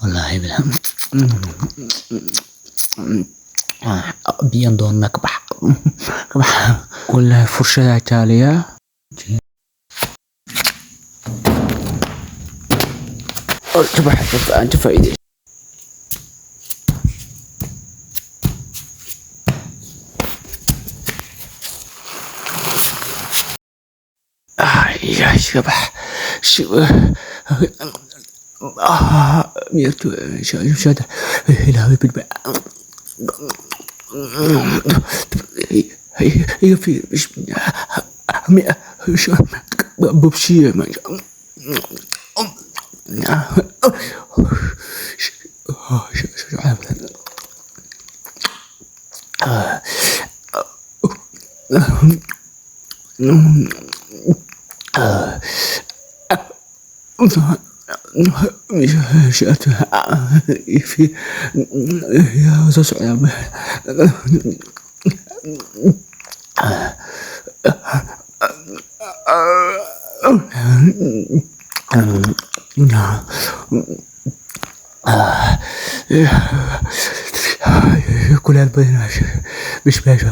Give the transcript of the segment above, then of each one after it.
Wallaahi biyan doona ka bax ka bax wallaahi furshadaa taaliya. Ka bax aan ka faa'iiday. Ka bax. Soo socdaa. Kuleel badan bishbaash.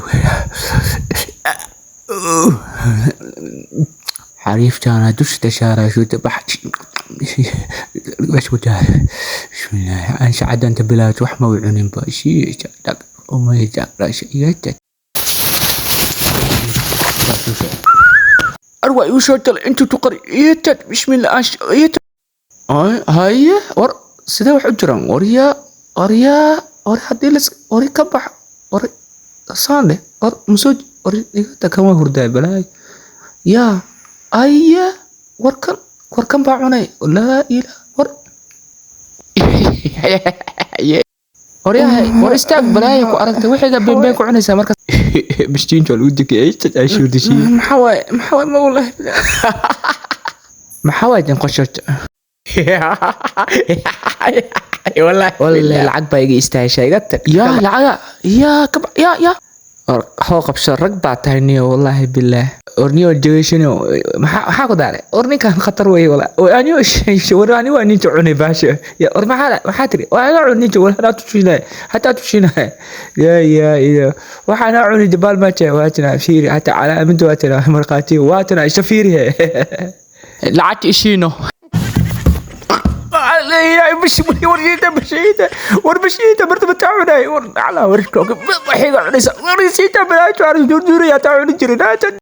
Xariiftaana dusha tashaarayso bax bismillaah aan shacadanta bilaad wax ma u cunin ba shii dhag umay arwa igu soo talay intuu tuqari iyo bismillah iyo haye. War sidee wax u jiraan? Waryaa, waryaa, war haddii las war ka bax, war saan dheh, war masoo war igata kama hurdaay balaay yaa aye. Warkan, warkan baa cunay. Laa ilaa war waryahay, war istaag, balaaya ku aragtay wixiga beenbeen ku cunaysaa marka bishtiinta lagu dikay ay shuurdishiye. Maxaa waaye? Maxaa waaye? Ma wallahi maxaa waaye dinqoshota? Wallahi lacag baa iga istaashay, iga tag. Yaa lacaga yaa kab yaa yaa hoo qabso, rag baa tahay niyo, wallaahi bilaah. War niyo jegashaniyo, maxaa maxaa ku daaray? War ninkan khatar wey wala aniyo. War ani waa ninka cunay baasha. Ya war maxaa maxaa tiri? Waa iga cun ninka, war hadaa tushinay, hataa tushinay. Ya ya ya waxaan cuni jabaal ma jee waa tina fiiri hataa calaamadda waa tina markhaati waa tina isha fiiri lacagta ishiino. War bishiita marta bataacunay war ala war waxayga cunaysa war siita balaajo arus duurduuraya taa cuni jirin.